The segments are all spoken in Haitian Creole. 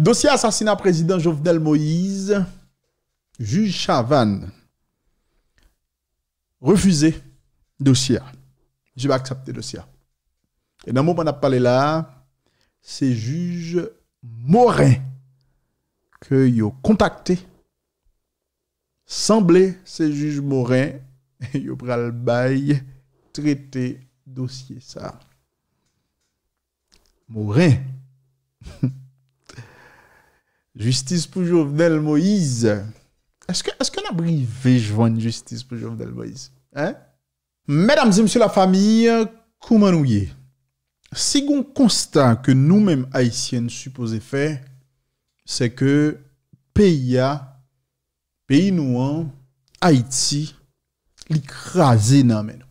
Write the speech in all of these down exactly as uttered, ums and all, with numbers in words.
Dosye asasina prezidan Jovenel Moïse, jij Chavannes refize dosye a. Misye pa aksepte dosye a. E nan moman n ap pale la a, se jij Morin ke yo kontakte. Sanble se jij Morin yo pral bay trete dosye sa. Morin. Jistis pou Jovenel Moïse. Èske, èske n ap rive jwenn jistis pou Jovenel Moïse? Hein? Medam e mesye lafanmi, kouman nou ye? Si gon konsta ke nou menm Ayisyen n sipoze fè, se ke peyi a, peyi nou an, Ayiti, li kraze nan men nou.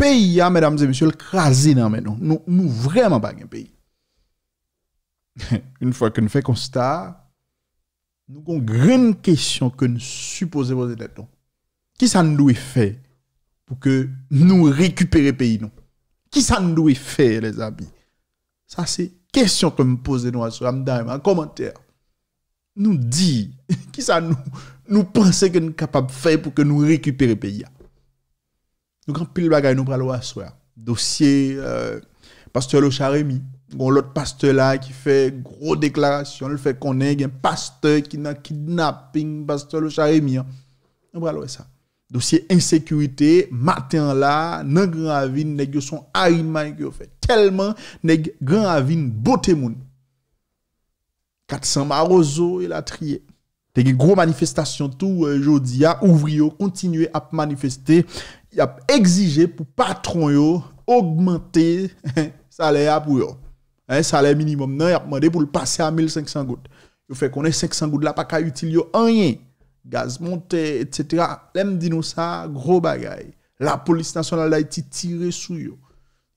Peyi a, medam e mesye, l kraze nan men nou. Nou, nou vrèman pa gen peyi. Yon fwa ke n fè konsta a, nou gon grenn kesyon ke n sipoze poze tèt nou. Kisa n dwe fè pou ke nou rekipere peyi nou? Kisa n dwe fè, lèzanmi? Sa se kesyon ke m poze nou aswè a, m ta renmen an kòmantè nou di kisa nou, nou panse ke n kapab fè pou ke nou rekipere peyi a. Nou gen anpil bagay nou pral wè aswè a. Dosye, euh, pastè Lochard Remy. Gon lòt pastè la ki fè gwo deklarasyon, l fè konnen gen pastè ki nan kidnaping pastè Lochard Remy an. Nou pral wè sa. Dosye ensekirite, maten an la, nan Gran Ravin, nèg yo se yon arimay ke yo fè. Tèlman nèg Gran Ravin bote moun. Kat san mawozo elatriye. Te gen gwo manifestasyon tou, euh, jodi a, ouvriye yo kontinye ap manifeste, y ap egzije pou patwon yo ogmante salè a pou yo. Hein, salè minimòm nan, y ap mande pou l pase a mil senk san goud. Yo fè konnen senk san goud la pa ka itil yo anyen. Gaz monte, etsetera. Lè m di nou sa, gwo bagay. Lapolis Nasyonal Dayiti tire sou yo.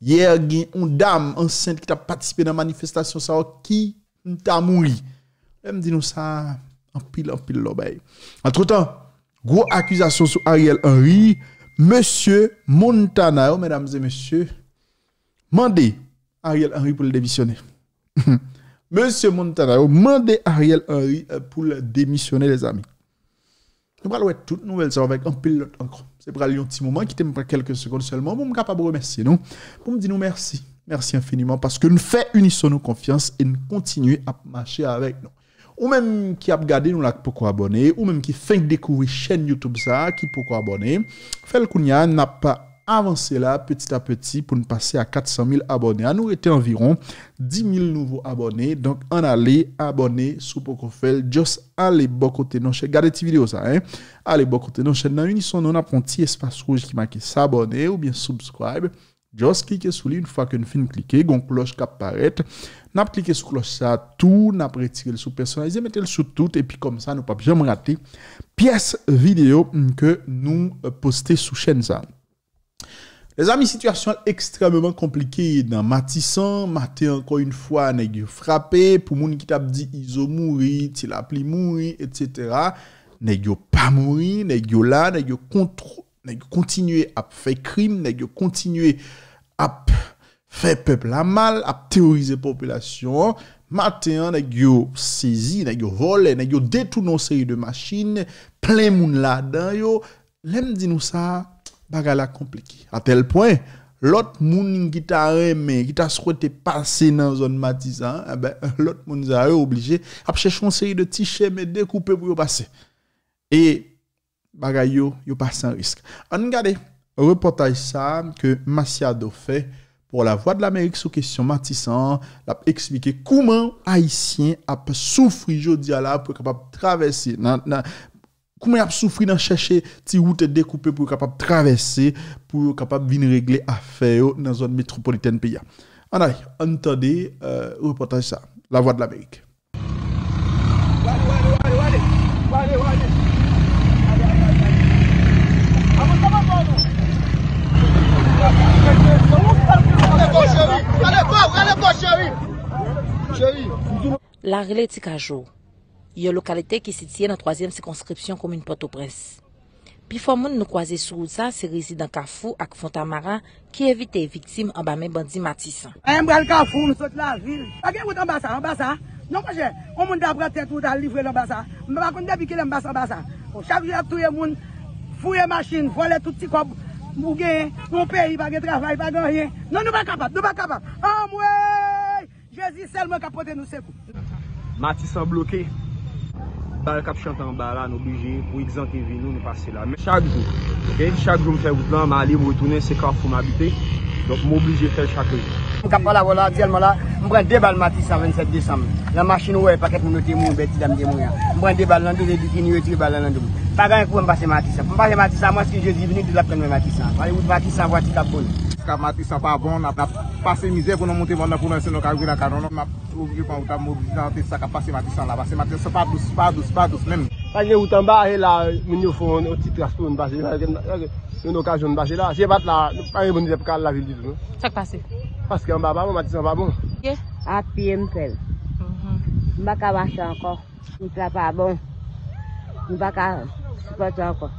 Yè, gen yon dam ansent ki t ap patisipe nan manifestasyon sa yo ki ta mouri. Lè m di nou sa, anpil, anpil lòbèy. Antretan, gwo akizasyon sou Ariel Henry, mesye Montana yo, medam e mesye, mande Ariel Henry pou l demisyone. Mesye Montana yo mande Ariel Henry, euh, pou l demisyone, lèzanmi. Nou pral wè tout nouvèl sa yo avèk anpil lòt ankò. Se pral yon ti moman, kite m pran kèlke segonn sèlman pou m kapab remèsye nou, pou m di nou mèsi. Mèsi enfiniman paske n fè Unison nou konfyans e n kontinye ap mache avèk nou. Ou menm ki ap gade nou la k poko abòne, ou menm ki fenk dekouvri chèn YouTube sa a, ki poko abòne, fè l kounye a, n ap avanse la peti a peti pou n pase a kat san mil abòne. Ann nou rete anviwon dis mil nouvo abòne. Donk, ann ale abòne si w poko fè l. Just ale bò kote non chèn. Gade ti videyo sa, hein. Ale bò kote non chèn nan Unison nou, n ap wè yon ti espas wouj ki make s'abonner oubyen subscribe. Just klike sou li, yon fwa ke n fin klike, gon klòch k ap parèt. N ap klike sou klòch sa a tou, n ap retire l sou pèsonalize, mete l sou tout, epi kòmsa nou p ap janm rate pyès videyo, mm, ke nou, euh, poste sou chèn sa a. Lèzanmi, sitiyasyon an ekstrèmeman konplike nan Matisan. Maten, ankò yon fwa, nèg yo frape. Pou moun ki t ap di Izo mouri, Ti Lapli mouri, etsetera, nèg yo pa mouri, nèg yo la, nèg yo kontwo-, nèg yo kontinye ap fè krim, nèg yo kontinye ap fè pèp la mal, ap teworize popilasyon an. Maten an, nèg yo sezi, nèg yo vòlè, nèg yo detounen yon seri de machin, plen moun ladan yo. Lè m di nou sa, bagay la konplike. A tèl pwen, lòt moun ki ta renmen, ki ta swete pase nan zòn Matisan an, enben, lòt moun sa yo oblije ap chèche yon seri de ti chemen dekoupe pou yo pase. E bagay yo, yo pa san risk. Ann gade repòtaj sa a ke Masiado fè pou Lavwadlamerik sou kesyon Matisan an. L ap eksplike kouman Ayisyen ap soufri jodi a la pou yo kapab travèse nan, nan, kouman y ap soufri nan chèche ti wout dekoupe pou yo kapab travèse, pou yo kapab vin regle afè yo nan zòn metwopolitèn peyi a. Ann ale, ann tande, euh, repòtaj sa a. Lavwadlamerik. Larele Ti Kajo, yon lokalite ki sitiye nan twazyèm sikonskripsyon komin Pòtoprens. Pifò moun nou kwaze sou wout sa se rezidan Kafou ak Fontamara ki evite viktim anba men bandi Matisan. Anyen m pral Kafou, m sot lavil. Pa gen wout anba sa, anba sa. Non, monchè, yon moun ta pran tèt ou, ta livre l anba sa. M pa konn depi kilè m pase anba sa. Bon, chak jou y ap touye moun, fouye machin, vòlè tout ti kòb ou genyen, yon peyi pa gen travay, pa gen anyen. Non, nou pa kapab, nou pa kapab. Anmwey! Jezi sèl mwen k ap pote nou sekou. Matisan bloke. Bal k ap chante anba la, n oblije pou egzante vi nou, nou pase la. Men chak jou, oke? Chak jou m fè wout lan, m ale, m retounen, se Kafou m abite. Donk, m oblije fè l chak jou. M k ap pale avè w la, aktyèlman la, m pran de bal Matisan vennsèt desanm. Nan machin ou wè pakèt moun yo te mouri, bèt ti dam te mouri an. M pran de bal nan do, epi fini retire bal lan nan do m. Pa gen anyen k pou m pase Matisan. Pou m pase Matisan, mwens ke Jezi vini, di l ap tann mwen Matisan. Pale wout Matisan, vwati k ap bone. Jiska Matisan pa bon, n ap, n ap pase mizè pou nou moute mòn nan, pou nou, si nou ka rive lakay nou, non, n ap oblije pran wout ap mobilize sa k ap pase Matisan la. Pase Matisan pa dous, pa dous, pa dous menm. Sa gen wout anba, e la, moun yo fè yon, yon ti tras pou nou pase la, gen, gen, yon okazyon nou pase la. Si e pa t la, nou pa gen moun ki ka al lavil ditou, non. Sa k pase? Paske anba pa bon, Matisan pa bon. Ye? A pye m fè l. Mhm. M pa ka mache ankò. Wout la pa bon. M pa ka sipòte ankò.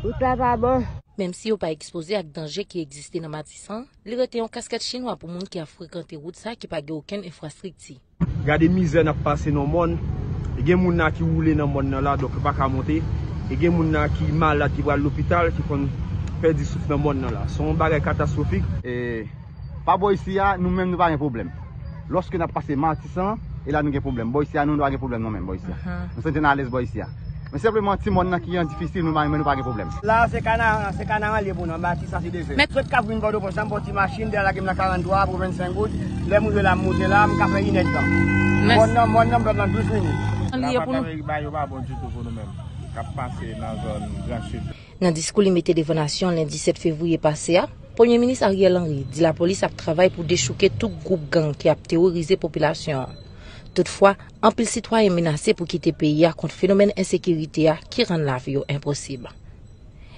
Wout la pa bon. Menm si yo pa ekspoze ak danje ki egziste nan Matisan, li rete yon kaskèt chinwa pou moun ki ap frekante wout sa ki pa gen okenn enfrastrikti. Gade mizè n ap pase nan mòn. E gen moun la ki woule nan mòn nan la, donk yo pa ka monte. E gen moun la ki malad, ki pral lopital, ki konn pèdi souf nan mòn nan la. Se yon bagay katastwofik. E pa bò isi a, nou menm nou pa gen pwoblèm. Lòske n ap pase Matisan, e la nou gen pwoblèm. Bò isi a, nou, nou pa gen pwoblèm non menm, bò isi a. Mhm. Nou santi n alèz bò isi a. Men senpleman, ti mòn nan ki an difisil, nou pa, men nou pa gen pwoblèm. La, se Kanaran, se Kanaran li ye pou nou, Matisan se de zè. Mèt. Sot k ap vin Pòtoprens la, m pran ti machin, dèyè lage m nan karant twa pou vennsenk goud. Lè m rive la, m moute la, m ka fè inèdtan. Mèsi. Mòn nan, mòn nan, m pèt nan douz minit. Li ye pou nou. Lapat Amerik ba yo pa bon ditou pou nou menm. K ap pase nan zòn Gran Sid. Nan diskou li mete devan nasyon lendi sèt fevriye pase a, Premye Minis Ariel Henry di lapolis ap travay pou dechouke tout gwoup gang ki ap teworize popilasyon an. Toutfwa, anpil sitwayen menase pou kite peyi a kont fenomèn ensekirite a ki rann lavi yo enposib.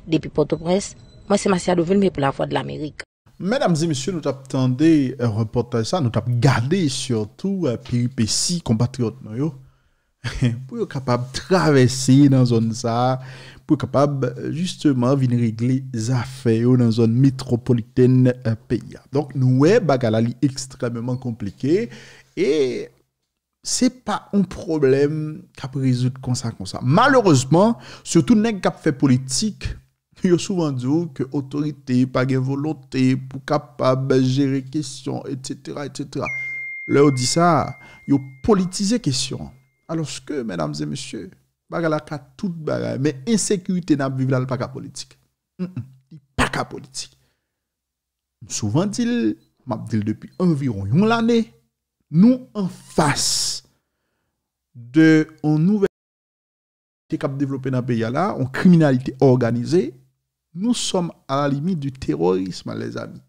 Depi Pòtoprens, mwen se Masiado Vilmé pou Lavwadlamerik. Medam e mesye, nou t ap tande, eh, repòtaj sa, nou t ap gade sitou, eh, peripesi konpatriyòt nou yo. Pou yo kapab travèse nan zòn sa a, pou yo kapab, eh, jisteman vin regle zafè yo nan zòn metwopolitèn, eh, peyi a. Donk, nou wè bagay la li ekstrèmeman konplike e se pa yon pwoblèm k ap rezoud konsa, konsa. Malerezman, sitou nèg k ap fè politik, yo souvan di w ke otorite pa gen volonte pou kapab jere kesyon, etsetera, etsetera. Lè yo di sa, yo politize kesyon an. Alòske, medam e mesye, bagay la ka tout bagay, men ensekirite n ap viv la, li pa ka politik. Mm, mm, li pa ka politik. M souvan di l, m ap di l depi anviwon yon lane, nou anfas de yon nouvèl k ap devlope nan peyi a la, yon kriminalite òganize, nous sommes à la limite du terrorisme, les amis.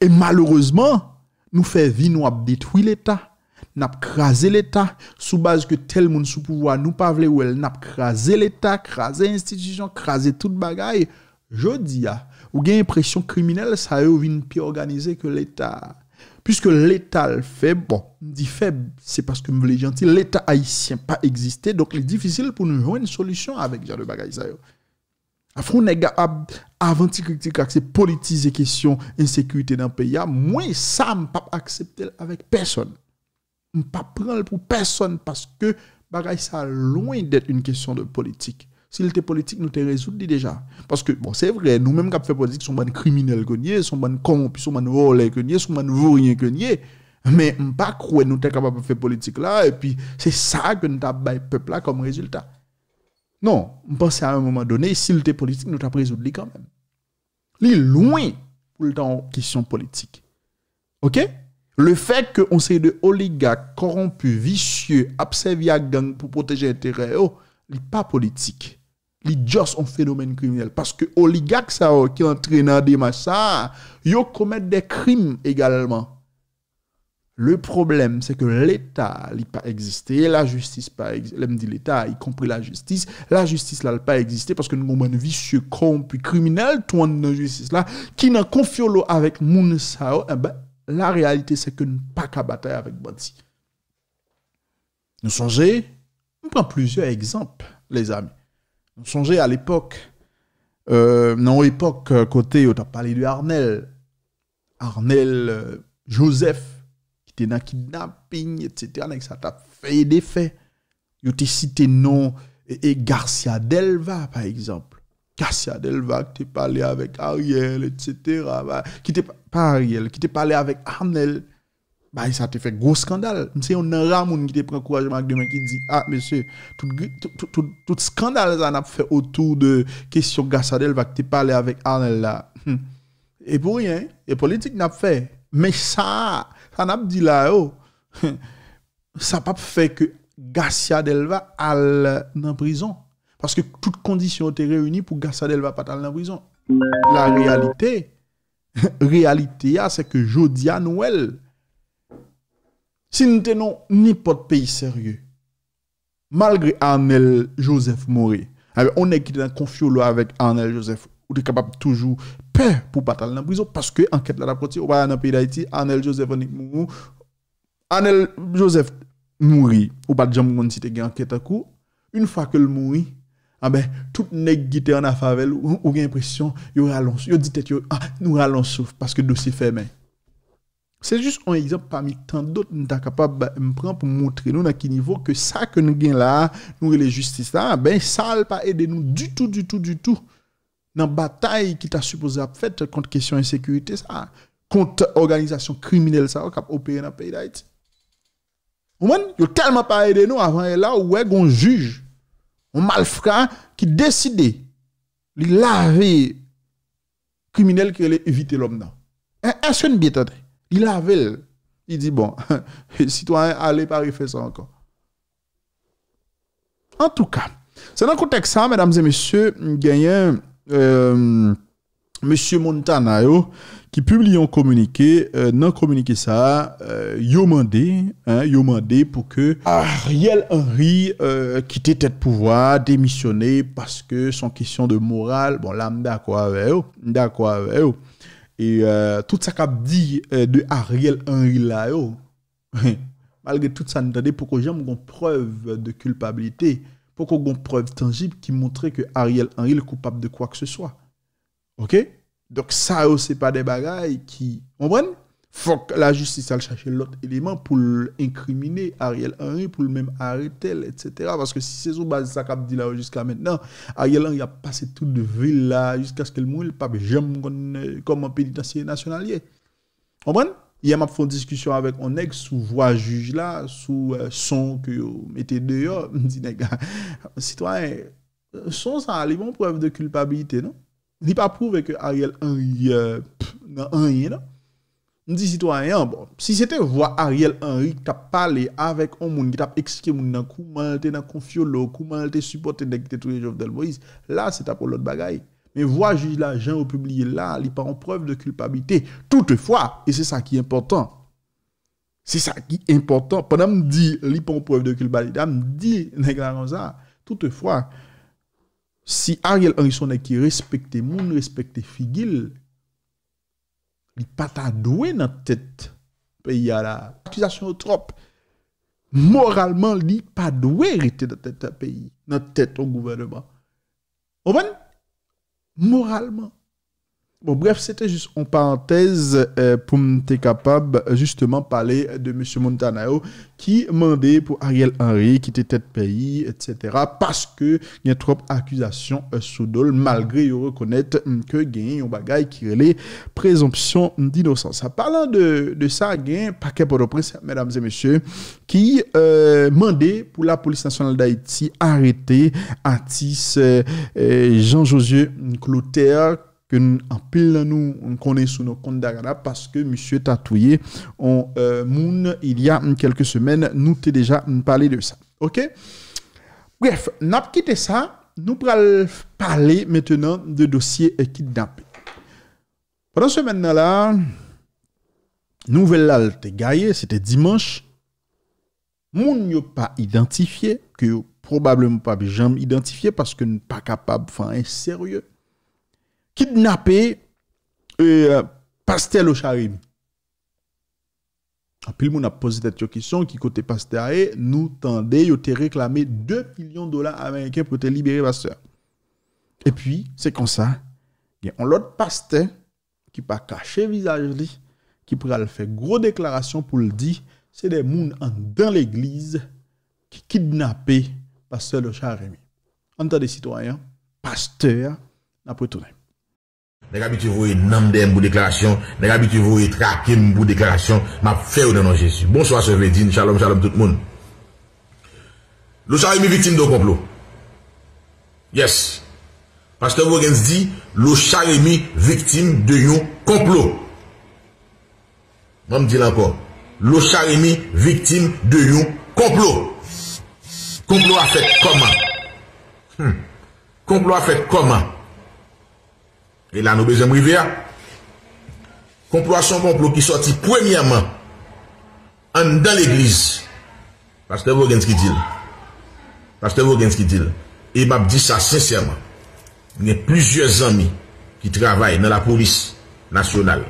E malerezman, nou fè vi nou ap detwi Leta, n ap kraze Leta, sou baz ke tèl moun sou pouvwa, nou pa vle wè l, n ap kraze Leta, kraze enstitisyon, kraze tout bagay. Jodi a, ou gen enpresyon kriminèl sa yo vin pi òganize ke Leta a. Piske Leta l fèb, bon, m di fèb, se paske m vle janti, Leta ayisyen pa egziste, donk li difisil pou nou jwenn solisyon avèk jan de bagay sa yo. Afè yon nèg ap avan ti krik ti krak, se politize kesyon ensekirite nan peyi a, mwen sa m p ap aksepte l avèk pèsonn. M p ap pran l pou pèsonn paske bagay sa lwen d'être une question de politique. Si l te politik, nou te rezoud li deja. Paske, bon, se vre, nou menm k ap fè politik, se yon bann kriminèl ke n ye, se yon bann kòwonpi, se yon bann vòlè ke n ye, se yon bann voryen ke n ye. Men m pa kwè nou te kapab ap fè politik la, epi se sa ke n t ap bay pèp la kòm rezilta. Non, m panse a yon moman done, si l te politik, nou t ap rezoud li kanmenm. Li lwen pou l ta yon kesyon politik. Oke? Le fè ke yon seri de oligak kòwonpi, visye, ap sèvi ak gang pou pwoteje enterè yo, li pa politik. Li just yon fenomèn kriminèl. Paske oligak sa yo ki antre nan demach sa a, yo komèt de krim egalman. Le pwoblèm, se ke Leta, li pa egziste, lajistis pa egziste. Lè m di Leta, ikonpri lajistis, lajistis la, li pa egziste paske nou gen yon bann visye, kòwonpi, kriminèl, tou anndan jistis la, ki nan konfyolo avèk moun sa yo. Enben, la réalité, c'est que n pa ka batay avèk bandi. Nou sonje, m pran plizyè egzanp, lezami. Nou sonje alepòk, euh, nan yon epòk, euh, kote yo t ap pale de Arnel, Arnel, euh, Joseph, ki te nan kidnaping, etsetera. Nèg sa t ap fè e defè. Yo te site non e, e Garcia Delva, pa egzanp. Garcia Delva ki te pale avèk Ariel, etsetera. Ba, ki te pa, pa Ariel, ki te pale avèk Arnel. Bagay sa te fè gwo eskandal. M se yonn nan ra moun ki te pran kouraj m ak de men ki di, a, mesye, tout, gri- tout, tout, tout, tout eskandal sa n ap fè otou de kesyon Garcia Delva ki te pale avèk Arnel la. Hmm. E pou ryen, e politik n ap fè. Men sa, sa n ap di la yo, sa p ap fè ke Garcia Delva al nan prizon. Paske tout kondisyon yo te reyini pou Garcia Delva pa t al nan prizon. La réalité, reyalite a, se ke jodi a nou wè l. Si n te nan nenpòt peyi serye, malgre Arnel Joseph mouri, avèk yon nèg ki te nan konfyolo avèk Arnel Joseph, ou te kapab toujou pè pou pa t al nan prizon, paske ankèt la t ap kontinye. Ou pa nan peyi Dayiti, Arnel Joseph annik mouri, Arnel Joseph mouri, ou pa t janm konn si te gen ankèt an kou. Yon fwa ke l mouri, anben, tout nèg ki te an afè avè l, ou, ou gen enpresyon, yo rale yon, yo di tèt yo, a, nou rale yon souf, paske dosye fèmen. Se jis yon egzanp pami tan dòt m ta kapab m pran pou montre nou nan ki nivo ke sa ke nou gen la a, nou rele jistis la, ben, sa l pa ede nou ditou, ditou, ditou nan batay ki ta sipoze ap fèt kont kesyon ensekirite sa a, kont òganizasyon kriminèl sa yo k ap opere nan peyi Dayiti. Ou konprann? Yo tèlman pa ede nou, avan yè la, ou wè gon jij, yon malfra ki deside li lave kriminèl ki rele Vitelhomme nan. È- Èske n byen tande? Li lave l. Li di, bon, sitwayen, ale pa refè sa ankò. Antouka, se nan kontèks sa, medam e mesye, genyen euh, mesye Montana yo ki pibliye yon kominike. Euh, nan kominike sa a, euh, yo mande, hein, yo mande pou ke Ariel Henry euh, kite tèt pouvwa a, demisyone, paske se yon kesyon de moral. Bon, la, m dakò avè yo, m dakò avè yo. E euh, tout sa k ap di euh, de Ariel Henry la yo, malgre tout sa n tande, poko janm gon prèv de kilpabilite, poko gon prèv tanjib ki montre ke Ariel Henry l koupab de kwa ke se swa. Oke? Donk sa yo se pa de bagay ki, w konprann? Fòk lajistis al chache lòt eleman pou l enkrimine Ariel Henry, pou l menm arete l, etsetera. Paske si se sou baz sa k ap di la yo jiska mentnan, Ariel Henry ap pase tout vi l la jiskaske l mouri, l p ap janm konn euh, kòman penitansye nasyonal ye. Konprann? Yè m ap fè yon diskisyon avèk yon nèg sou vwa jij la, sou euh, son ke yo mete deyò. M di nèg la, sitwayen, son sa a, li pa yon prèv de kilpabilite, non? Li pa pwouve ke Ariel Henry euh, pff, nan anyen, non? M di sitwayen an, bon, si se te vwa Ariel Henry ki t ap pale avèk yon moun ki t ap eksplike moun nan kouman l te nan konfyolo, kouman l te sipòte nèg ki te touye Jovenel Moïse, la se t ap yon lòt bagay. Men vwa jij la, jan yo pibliye l la, li pa yon prèv de kilpabilite. Toutefwa, e se sa ki enpòtan. Se sa ki enpòtan. Pandan m di li pa yon prèv de kilpabilite, m di nèg la konsa. Toutefwa, si Ariel Henry se yon nèg ki respekte moun, respekte figi l, li pa ta dwe nan tèt peyi a la. Akizasyon yo twòp. Moralman, li pa dwe rete nan tèt peyi, nan tèt yon gouvènman. Ou konprann? Moralman. Bon, brèf, se te jis yon parantèz euh, pou m te kapab jisteman pale de mesye Montana yo ki mande pou Ariel Henry kite tèt peyi, etsetera. Paske gen twòp akizasyon euh, sou do l, malgre yo rekonèt mm, ke gen yon bagay ki rele prezonpsyon dinosans. Palan de, de sa, gen pakè Pòtoprens, medam e mesye, ki euh, mande pou Lapolis Nasyonal Dayiti arete atis euh, euh, Jean Josué Clotaire, ke n- anpil nan nou konnen sou non Konn Dagada, paske misye ta touye yon euh, moun il y a mm, quelques semaines, nou te deja mm, pale de sa. Oke? Brèf, n ap kite sa, nou pral pale mentnan de dosye euh, kidnaping. Pandan semèn nan la, nouvèl la l te gaye, se te dimanch, moun yo pa idantifye, ke yo pwobableman p ap janm idantifye paske n pa kapab fè anyen serye, kidnape euh, pastè Lochard Remy. Anpil moun ap poze tèt yo kesyon, ki kote pastè a ye? Nou tande yo te reklame de milyon dola ameriken pou yo te libere pastè a. Epi, se konsa, gen yon lòt pastè ki pa kache vizaj li, ki pral fè gwo deklarasyon pou l di se de moun anndan legliz ki kidnape pastè Lochard Remy. Ann tande sitwayen an, pastè a, n ap retounen. Nèg abitye voye non m dèyè m pou deklarasyon, nèg abitye voye trake m pou deklarasyon, m ap fè yo nan non Jezi. Bonswa sè Vedine, shalom, shalom tout moun. Lochard Remy viktim de yon konplo. Yes. Pastè Voguens di, Lochard Remy viktim de yon konplo. Ban m di l ankò. Lochard Remy viktim de yon konplo. Konplo a fèt kòman? Hmm. Konplo a fèt kòman? E la nou bezwen m rive a. Konplo a se yon konplo ki sòti premyèman anndan legliz. Pastè Voguens ki di l. Pastè Voguens ki di l. E m ap di sa sensèman. M gen plizyè zanmi ki travay nan lapolis nasyonal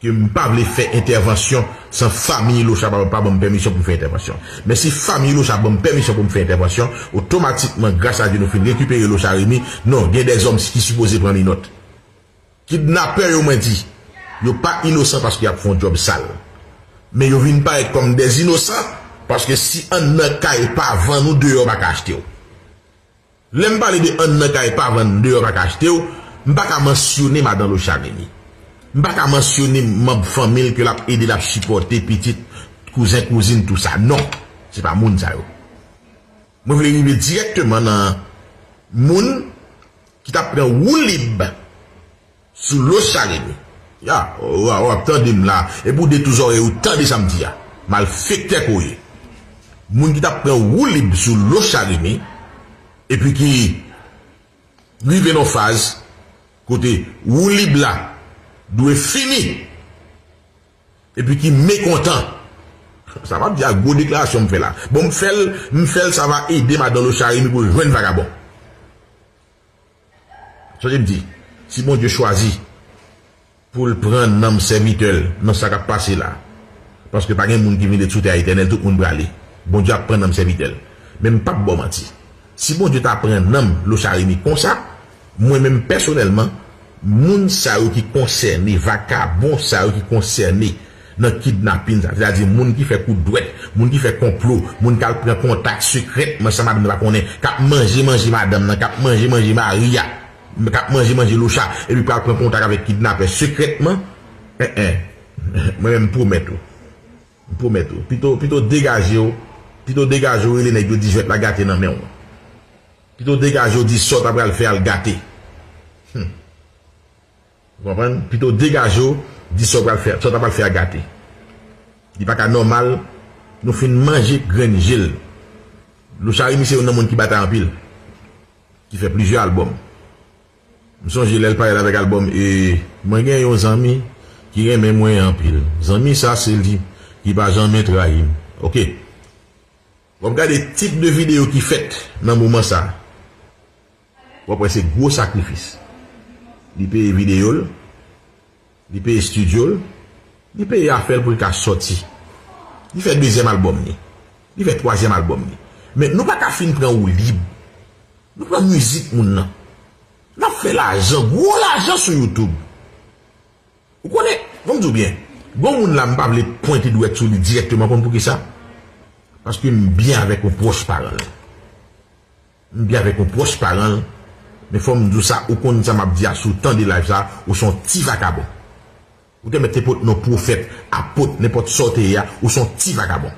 ke m pa vle fè entèvansyon san fanmi Lochard pa, pa ban m pèmisyon pou m fè entèvansyon. Men si fanmi Lochard ban m pèmisyon pou m fè entèvansyon, otomatikman, gras a Dye, nou fin rekipere Lochard Remy. Non, gen dèzòm ki sipoze pran minòt. Kidnapè yo, mwen di, yo pa inosan paske y ap fè yon djòb sal. Men yo vin parèt kòm dèzinosan paske si anndan kay pa vann ou, deyò pa ka achte w. Lè m pale de anndan kay pa vann, deyò pa ka achte w, m pa ka mansyone madan Lochard Remy. M pa ka mansyone manm fanmi l ke l ap ede, l ap sipòte, pitit, kouzen, kouzin, tou sa. Non, se pa moun sa yo. Mwen vle rive dirèkteman nan moun ki t ap pran woulib sou Lochard Remy. Ya, w, w, w ap tande m la. Epi w detounen zòrèy ou, tande sa m di a. Malfektè ke w ye. Moun ki t ap pran woulib sou Lochard Remy, epi ki rive nan faz kote woulib la dwe fini, epi ki mekontan. Sa m ap di a, gwo deklarasyon m fè la. Bon, m fè l, m fè l, sa va ede madan Lochard Remy pou l jwenn vagabon. Sonje m di, si Bondye chwazi pou l pran nanm sèvitè l nan sa k ap pase la, paske pa gen moun ki vin ret sou tè a etènèl, tout moun prale. Bondye ap pran nanm sèvitè l. Men m p ap ba w manti. Si Bondye ta pran nanm Lochard Remy konsa, mwen menm pèsonèlman, moun sa yo ki konsène, vakabon sa yo ki konsène nan kidnapin sa, sètadi moun ki fè kout dwèt, moun ki fè konplo, moun k al pran kontak sekrètman san madanm nan pa konnen, k ap manje manje madanm nan, k ap manje manje mari a, k ap manje manje Lochard, epi pral pran kontak avèk kidnapè sekrètman, en, en, mwen menm m pwomèt ou, m pwomèt ou, pito, pito degaje w, pito degaje w rele nèg yo di jwèt la gate nan men w. Pito degaje w di sa w ta pral fè a l gate. Hmm. Ou konprann? Pito degaje w, di sa w pral fè, sa w ta pral fè a gate. Li pa ka nòmal, nou fin manje grenn je l. Lochard Remy se youn nan moun ki batay anpil, ki fè plizyè albòm. M sonje lè l parèt avèk albòm, e mwen gen yon zanmi ki renmen mwen anpil. Zanmi sa se li ki pa janmen trayi m. Oke. W ap gade tip de videyo ki fèt nan moman sa. W ap wè se gwo sakrifis. Li peye videyo l, li peye estidyo l, li peye afè l pou l ka sòti. Li fè dezyèm albòm li. Li fè twazyèm albòm li. Men nou pa ka fin pran woulib. Nou pran mizik moun nan. N ap fè lajan, gwo lajan sou YouTube. Ou konnen, bon, m di w byen, gon moun la m pa vle pwente dwèt sou li dirèkteman, konn poukisa? Paske m byen avèk yon pwòch paran l. M byen avèk yon pwòch paran l, men fò m di w sa, ou konn sa m ap di a, si w tande live sa, ou se yon ti vakabon. Ou te mèt te pot non pwofèt, apot, nenpòt sa w te ye a, ou se yon ti vakabon.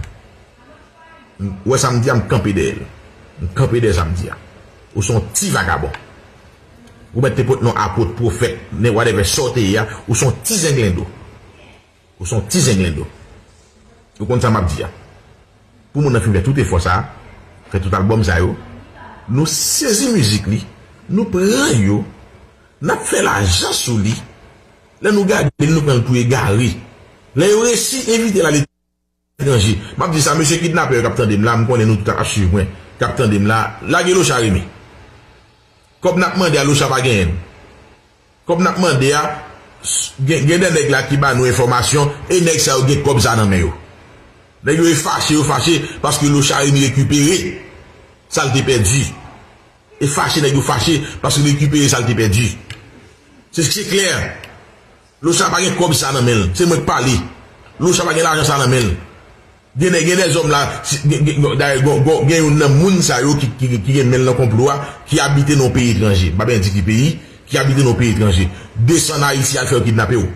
Ou wè sa m di a, m kanpe dèyè l. M kanpe dèyè sa m di a. Ou se yon ti vakabon. Ou mèt te pot non apot, pwofèt, nen whatever sa w te ye a, ou se yon ti zenglendo. Ou se yon ti zenglendo. Ou konn sa m ap di a. Pou moun nan fin fè tout efò sa, fè tout albòm sa yo, nou sezi mizik li, nou pran yo, n ap fè lajan sou li. Lè nou gade l, nou pran l pou egare. Lè yo resi envite l al etranje. M ap di sa, mesye kidnapè yo k ap tande m la, m konnen nou tout ap swiv mwen, k ap tande m la, lage Lochard Remy. Kòb n ap mande a, Lochard pa genyen l. Kòb n ap mande a, s-, gen, gen de nèg la ki ba nou enfòmasyon, e nèg sa yo gen kòb sa nan men yo. Nèg yo e fache, yo fache, paske Lochard Remy rekipere sa l te pèdi. E fache, nèg yo fache, paske l rekipere sa l te pèdi. Se, se klè. Locha pa gen kòb sa nan men l. Se mwen k pale. Locha pa gen lajan sa nan men l. Gen de, gen de zòm la, gen, gen, gen, dayè, gen, gen, gen youn nan moun sa yo ki, ki, ki gen men l nan konplo a, ki abite nan yon peyi etranje. M pa bezwen di ki peyi, ki abite nan yon peyi etranje. Desann Ayiti al fè yo kidnape w.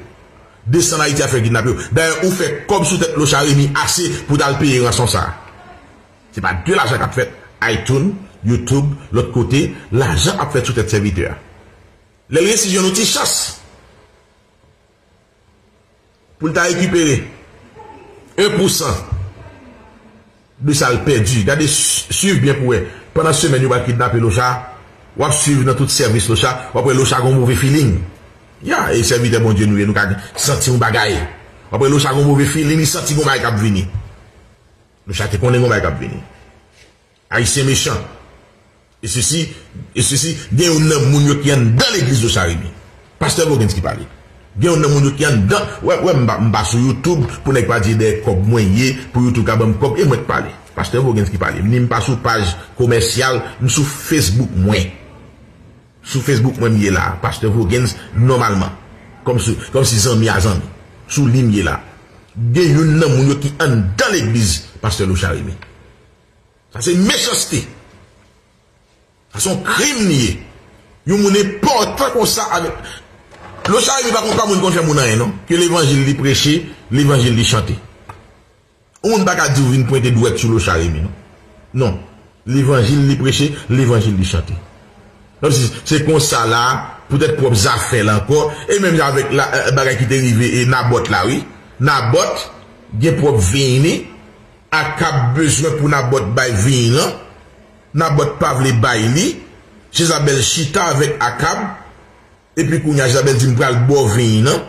Desann Ayiti al fè yo kidnape w. Dayè, ou fè kòb sou tèt Locha Remy ase pou w t al peye ranson sa a. Se pa de lajan k ap fèt. iTunes, YouTube, lòt kote, lajan ap fèt sou tèt sèvitè a. Lè l resi jwenn yon ti chans pou l ta rekipere en pousan de sa l pèdi. Gade, swiv byen pou wè. Pandan semèn yo pral kidnape Locha, w ap swiv nan tout sèvis Locha, w ap wè Locha gon move feeling. Ya, e sèvitè Bondye nou ye, nou ka santi yon bagay. W ap wè Locha gon move feeling, li santi gon bagay k ap vini. Locha te konnen gon bagay k ap vini. Ayisyen mechan. E sesi, e sesi, gen youn nan moun yo ki anndan legliz Locha Remy. Pastè Voguens ki pale. Gen youn nan moun yo ki anndan. Wè, wè, m pa, m pa sou YouTube pou nèg pa di dèyè kòb mwen ye, pou YouTube ka ban m kòb, e mwen k pale. Pastè Voguens ki pale. Ni m pa sou paj komèsyal, m sou Facebook mwen. Sou Facebook mwen m ye la. Pastè Voguens, nòmalman. Kòm si, kòm si zanmi a zanmi. Sou li m ye la. Gen youn nan moun yo ki anndan legliz Pastè Locha Remy. Sa se mechanste. Sa se yon krim li ye. Yon moun enpòtan konsa avèk. Locha Remy pa konn pa moun konn fè moun anyen non. Ke levanjil li preche, levanjil li chante. Yon moun pa ka di w vin pwente dwèt sou Locha Remy non. Non. Levanjil li preche, levanjil li chante. Kòmsi se konsa la, poutèt pwòp zafè l ankò, e menm jan avèk la, eh, bagay ki te rive e Nabòt la, wi. Nabòt gen pwòp vin li, Akab bezwen pou Nabòt bay vin lan. Nabòt pa vle bay li. Jezabèl chita avèk Akab. Epi kounye a, Jezabèl di, "M pral ba w vin nan."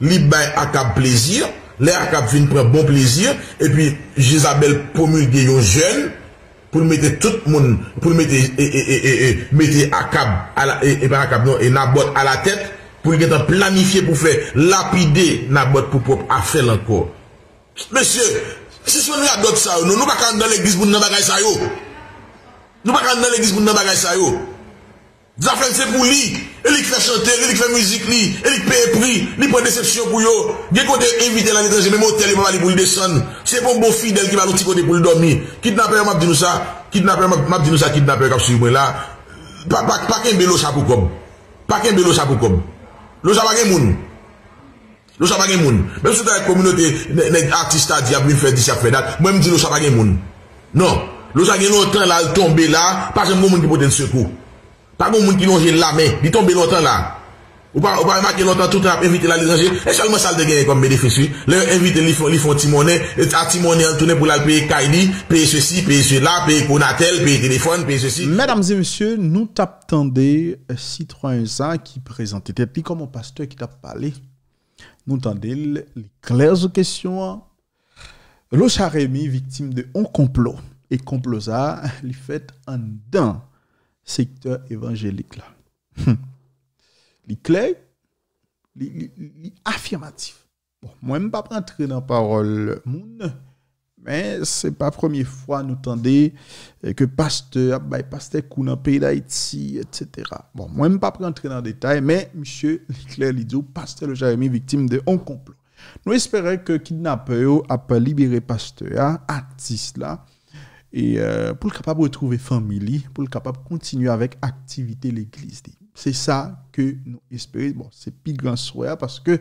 Li bay Akab plezi. Lè Akab fin pran bon plezi, epi Jezabèl pwomilge yon jèn pou l mete tout moun, pou l mete, e, e, e, e, e, mete Akab, ala, e, e pa Akab non, e Nabòt alatèt, pou l gentan planifye pou fè lapide Nabòt pou pwòp afè l ankò. Mesye, sispann radòt sa yo, non, nou pa ka anndan legliz pou n nan bagay sa yo. Nou pa ka anndan legliz pou n nan bagay sa yo. Zafè l se pou li. E li k fè chante, e li k fè mizik li, e li k peye pri, li pran desepsyon pou yo. Gen kote yo envite l aletranje, menm otèl yo pa ba li pou l desann. Se pa yon bon fidèl ki ba l yon ti kote pou l dòmi. Kidnapè yo, m ap di nou sa, kidnapè yo, m ap, m ap di nou sa, kidnapè yo k ap swiv mwen la, pa, pa, pa kenbe Locha pou kòb. Pa kenbe Locha pou kòb. Locha pa gen moun. Locha pa gen moun. Menm si w ta wè kominote, nè-, nèg atis ta di y ap vin fè dis, y ap fè dat. Mwen, m di Locha pa gen moun. Non. Locha gen lontan la, l tonbe la, pa janm gen moun ki pote l sekou. Pa gen moun ki lonje l lamen. Li tonbe lontan la. Ou pa, ou pa remake lontan, toutan y ap envite l aletranje. E sèlman sa l te genyen kòm benefis, wi. Lè yo envite l, li fè, li fè yon ti monnen. E a ti monnen an, l tounen pou l al peye kay li, peye sesi, peye sela, peye Conatel, peye telefòn, peye sesi. Medam e mesye, nou t ap tande, eh, sitwayen sa ki prezante tèt li kòm yon pastè ki t ap pale. Nou tande l, li klè sou kesyon an. Locha Remy viktim de yon konplo. E konplo sa a, li fèt anndan sektè evanjelik la. Li klè, li, li, li, li afimatif. Bon, mwen, m p ap rantre nan pawòl moun, men se pa premye fwa nou tande, eh, ke pastè ap bay pastè kou nan peyi Dayiti, etsetera. Bon, mwen, m p ap rantre nan detay, men misye, li klè, li di w, pastè Locha Remy viktim de yon konplo. Nou espere ke kidnapè yo ap libere pastè a, atis la, e, euh, pou l kapab retwouve fanmi li, pou l kapab kontinye avèk aktivite legliz li. Se sa ke nou espere. Bon, se pi gran swè a, paske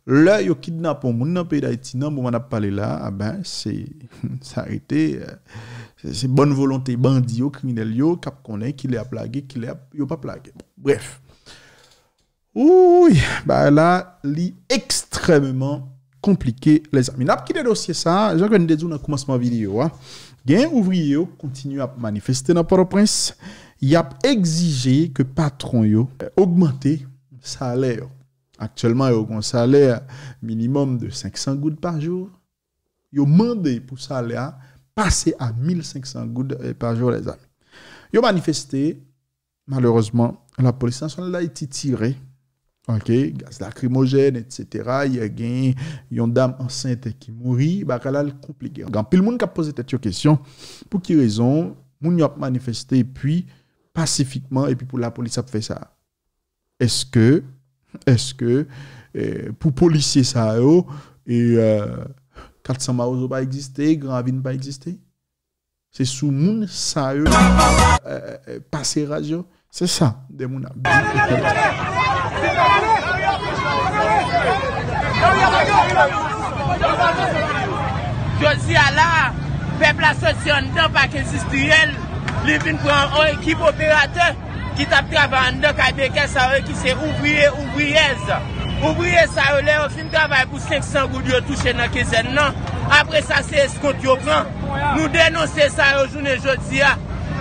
lè yo kidnape yon moun nan peyi Dayiti, nan moman n ap pale la, a ben, se, sa rete, euh, se, se bòn volonte bandi yo, kriminèl yo, k ap konnen kilè y ap lage, kilè y ap, yo p ap lage. Bon, brèf. Wouy, bagay la, li ekstrèmman konplike, lèzanmi. N ap kite dosye sa, jan ke n te di w nan koumansman videyo a. Gen ouvriye yo kontinye ap manifeste nan Pòtoprens. Y ap egzije ke patwon yo, eh, ogmante salè yo. Aktyèlman, yo gen yon salè minimòm de senk san goud pa jou. Yo mande pou salè a pase a mil senk san goud, eh, pa jou, lèzanmi. Yo manifeste, malerezman, lapolis nasyonal Dayiti tire, ok, gaz lakrimojèn, etsetera. Y a gen yon dam ansent ki mouri, bagay la l konplike. Gen anpil moun k ap poze tèt yo kesyon, pou ki rezon moun yo ap manifeste epi pasifikman, epi pou lapolis ap fè sa? Èske Èske, eh, pou polisye sa yo, e, eh, kat san Mawozo pa egziste, Gran Ravin pa egziste? Se sou moun sa yo, eh, eh, eh, pase raz yo. Se sa, de moun ap di. Jodi a la, pèp la soti anndan pak endistriyèl, li vin pran yon ekip operatè ki t ap travay anndan kay bekè sa yo ki se ouvriye, ouvriyèz. Ouvriye sa yo, lè yo fin travay pou senk san goud yo touche nan kenzèn nan, apre sa, se eskont yo pran. Nou denonse sa yo jounen jodi a.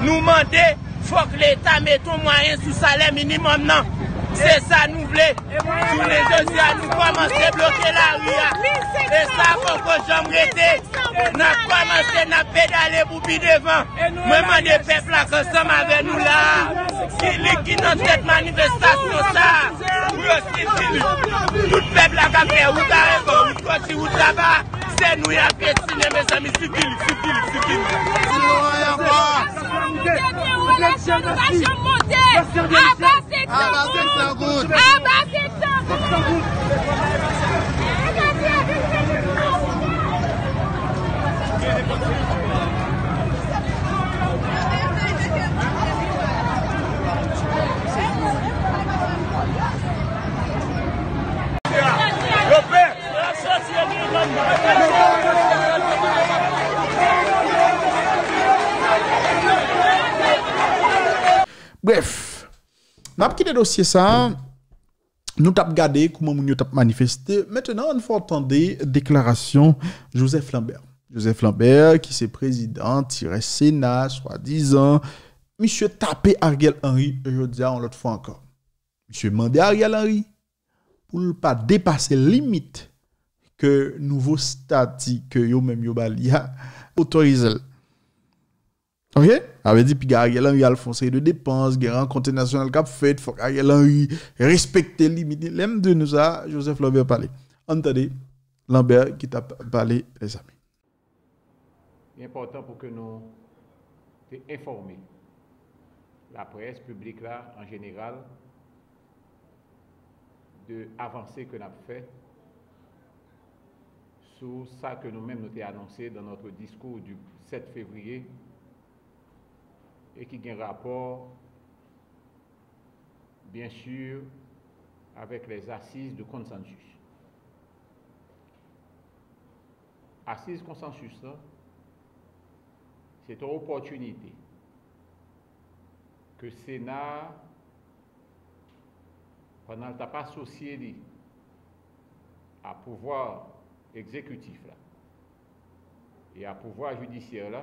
Nou mande, fòk Leta mete yon mwayen sou salè minimòm nan. Se sa nou vle. Jounen jodi a, nou kòmanse bloke lari a. E sa poko janm rete. N ap kòmanse, n ap pedale pou pi devan. Mwen mande pèp la k ansanm avè nou la a, ki li ki nan tèt manifestasyon sa a, pou yo sivil. Tout pèp la k ap fè wout Arebò, wout Kòti, wout Laba, se nou y ap pyetine, mezanmi, sivil, sivil, sivil. Aba senk san goud! Aba senk san goud! Brèf, n ap kite dosye sa a. Nou t ap gade kouman moun yo t ap manifeste. Mentenan, ann fè w tande deklarasyon Joseph Lambert. Joseph Lambert, ki se prezidan tirè Sena, swadizan, misye tape Ariel Henry jodi a yon lòt fwa ankò. Misye mande Ariel Henry pou l pa depase limit ke nouvo stati ke yo menm yo ba li a otorize l. Ok? Sa vle di, piga Ariel Henry al fè yon seri de depans, gen rankont entènasyonal k ap fèt, fòk Ariel Henry respekte limit li. Lè m di nou sa, Joseph Lambert pale. Ann tande Lambert ki t ap pale, mezanmi. Li enpòtan pou ke nou te enfòme laprès, piblik la an jeneral, de avanse ke n ap fè sou sa ke nou menm nou te anonse dans notre discours du sept février e ki gen rapò, byen si, avèk les assises de consensus. Asiz konsansis lan, se te yon opòtinite ke Sena a, pandan l t ap asosye li a pouvwa egzekitif la e a pouvwa jidisyè la,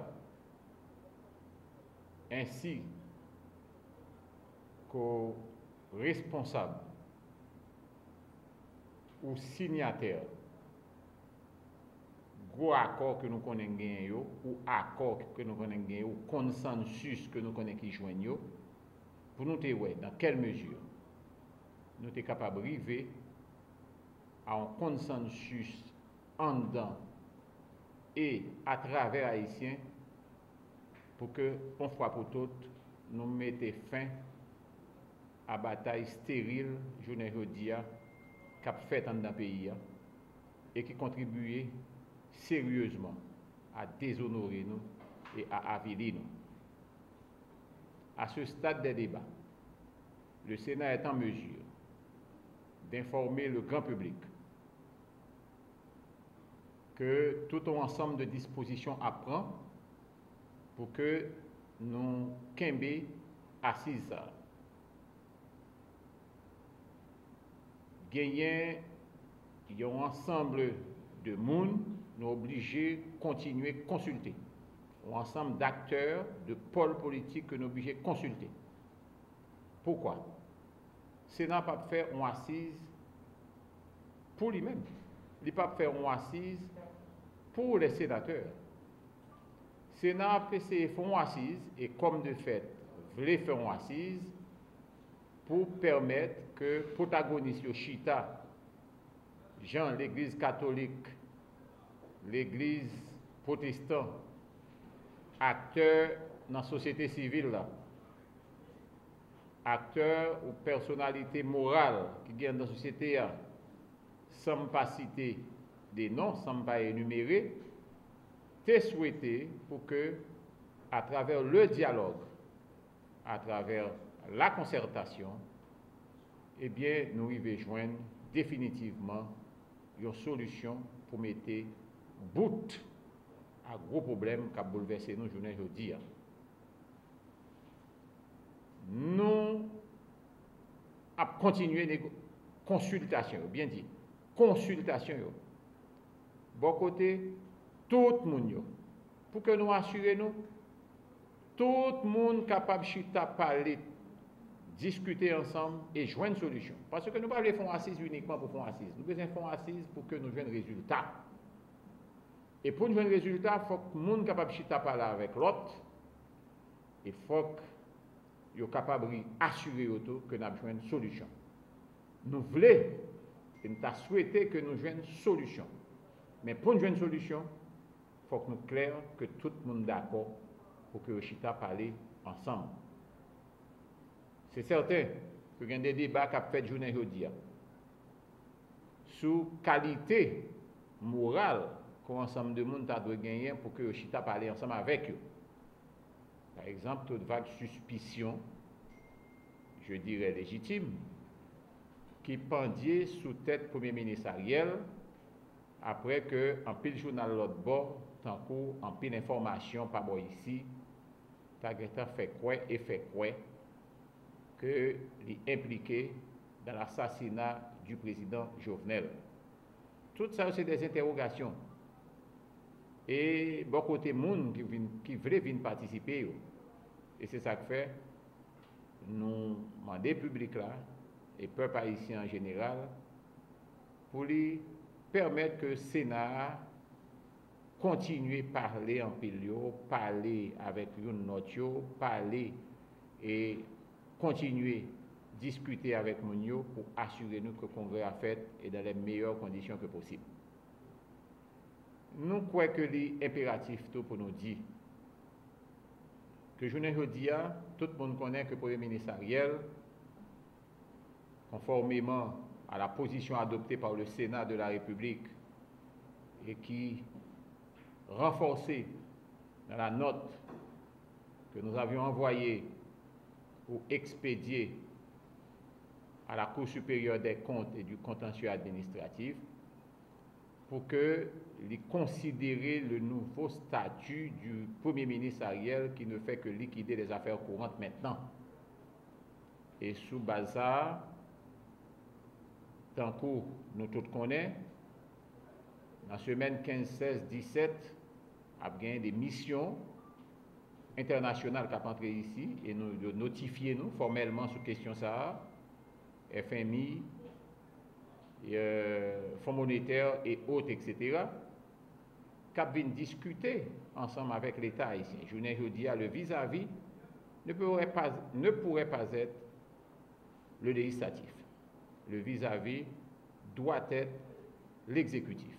ensi ke responsab ou sinyatè gwo akò ke nou konnen genyen yo, ou akò ke nou konnen genyen, ou konsansis ke nou konnen ki jwenn yo, pou nou te wè dans quelle mesure nou te kapab rive a yon konsansis anndan e atravè Ayisyen, pou ke, yon fwa pou tout, nou mete fen a batay steril jounen jodi a k ap fèt anndan peyi a e ki kontribiye seryezman a dezonore nou e a avili nou. À ce stade des débats, le Sénat est en mesure d'informer le grand public que tout un ensemble de dispositions à prendre pour que nou kenbe asiz sa. Genyen yon ansanm de moun nou oblije kontinye konsilte. Yon ansanm d'aktè, de pòl politik ke nou oblije konsilte. Poukwa? Sena p ap fè yon asiz pou li menm. Li p ap fè yon asiz pou les sénateurs. Sena ap eseye fè yon asiz, e kòm de fèt, vle fè yon asiz pou pèmèt ke pwotagonis yo chita, jan legliz katolik, legliz pwotestan, aktè nan sosyete sivil la, aktè ou pèsonalite moral ki gen anndan sosyete a, san m pa site de non, san m pa enimere, te swete pou ke, atravè le dyalòg, atravè la konsètasyon, ebyen, nou rive jwenn definitivman yon solisyon pou mete bout a gwo pwoblèm k ap boulvèse nou jounen jodi a. Nou ap kontinye nego-, konsiltasyon yo, byen di, konsiltasyon yo, bò kote tout moun yo, pou ke nou asire nou, tout moun kapab chita pale, diskite ansanm e jwenn solisyon. Paske nou pa vle fè yon asiz inikman pou fè yon asiz. Nou bezwen fè yon asiz pou ke nou jwenn rezilta. E pou n jwenn rezilta, fòk moun kapab chita pale avèk lòt, e fòk yo kapab ri-, asire yo tou ke n ap jwenn solisyon. Nou vle, e m ta swete ke nou jwenn solisyon. Men pou n jwenn solisyon, fòk nou klè ke tout moun dakò pou ke yo chita pale ansanm. Se sèten ke gen de deba k ap fèt jounen jodi a sou kalite moral ke yon ansanm de moun ta dwe genyen pou ke yo chita pale ansanm avèk yo. Pa egzanp, tout vag sispisyon, je dirais légitime, ki pandye sou tèt Premye Minis Ariel, apre ke anpil jounal lòt bò, tankou anpil enfòmasyon pa bò isi, ta gentan fè kwè e fè kwè ke li enplike dans l'assassinat du président Jovenel. Tout sa yo se de entèwogasyon. E bò kote moun ki vin, ki vle vin patisipe yo. E se sa k fè nou mande piblik la e pèp ayisyen an jeneral pou li pèmèt ke Sena a kontinye pale anpil yo, pale avèk youn lòt yo, pale e kontinye diskite avèk moun yo pou asire nou ke kongrè a fèt e dans les meilleures conditions que possible. Nou kwè ke li enperatif tou pou nou di ke jounen jodi a, tout moun konnen ke Premye Minis Ariel, conformément à la position adoptée par le Sénat de la République et qui renforcée dans la note que nous avions envoyée ou expédiée à la Cour supérieure des comptes et du contentieux administratif, pou ke li konsidere le nouveau statut du Premier ministre Ariel qui ne fait que liquider les affaires courantes maintenant. E sou baz sa a, tankou nou tout konnen, nan semèn kenz, sèz, disèt, ap gen de misyon entènasyonal k ap antre isi e nou, yo notifye nou fòmèlman sou kesyon sa a, F M I, euh, Fonds monétaire et autres, et cetera, k ap vin diskite ansanm avèk Leta ayisyen. Jounen jodi a, le vis-à-vis ne pourrait pas, ne pourrait pas être le législatif. Le vis-à-vis doit être l'exécutif.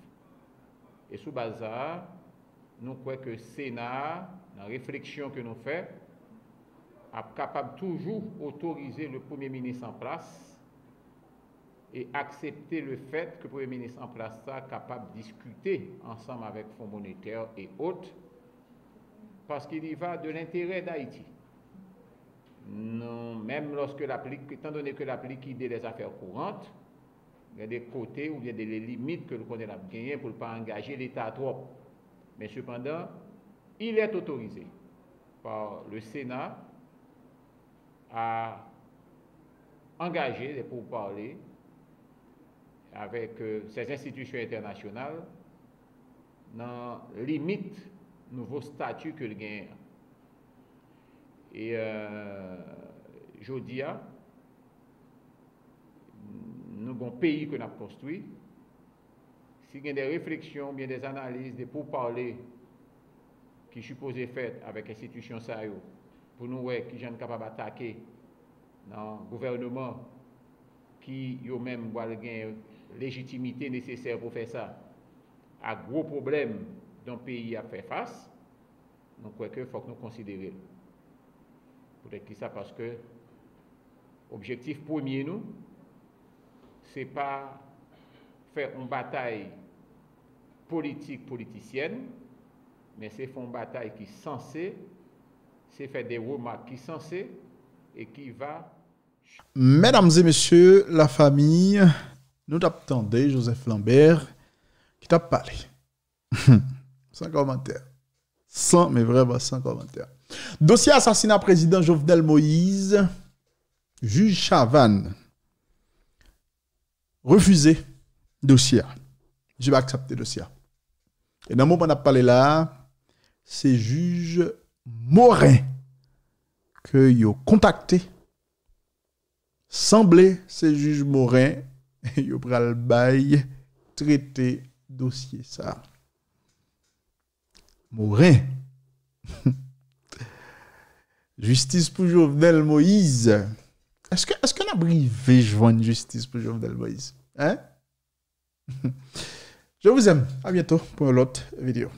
E sou baz sa a, nou kwè ke Sena a, nan refleksyon ke nou fè, ap kapab toujou otorize le Premye Minis an plas e aksepte le fèt ke Premye Minis an plas sa kapab diskite ansanm avèk Fonds monétaire et autres, parce qu'il y va de l'intérêt d'Haïti. Nou, menm lòske l ap lik-, étant donné que l ap likide les affaires courantes, gen de kote oubyen de limit ke l konnen l ap genyen pou l pa angaje Leta twòp. Men sepandan, il est autorisé par le Sénat à engager des pourparlers avec, euh, ces institutions internationales nan limit nouvo stati ke l genyen an. E, euh, jodi a, nou gon peyi ke n ap konstwi. Si gen de refleksyon oubyen de analiz, de pourparlers ki sipoze fèt avèk enstitisyon sa yo, pou nou wè kijan n kapab atake nan gouvènman ki yo menm pral gen lejitimite nesesè pou fè sa, a gwo pwoblèm yon peyi ap fè fas, nou kwè ke fòk nou konsidere l. Poutèt kisa? Paske Objektif premye nou, se pa fè yon batay politik politisyèn, men se fè yon batay ki sanse, se fè de remak ki sanse e ki va Medam e mesye, lafanmi, nou t ap tande Joseph Lambert ki t ap pale. San kòmantè. San, men vrèman san kòmantè. Dosye asasina prezidan Jovenel Moïse, jij Chavannes refize dosye a. Misye pa aksepte dosye a. E nan moman n ap pale la a, se jij Morin ke yo kontakte. Sanble se jij Morin yo pral bay trete dosye sa. Morin. Jistis pou Jovenel Moïse. Èske, èske n ap rive jwenn jistis pou Jovenel Moïse? Hein? Je vous aime. À bientôt pour une autre vidéo.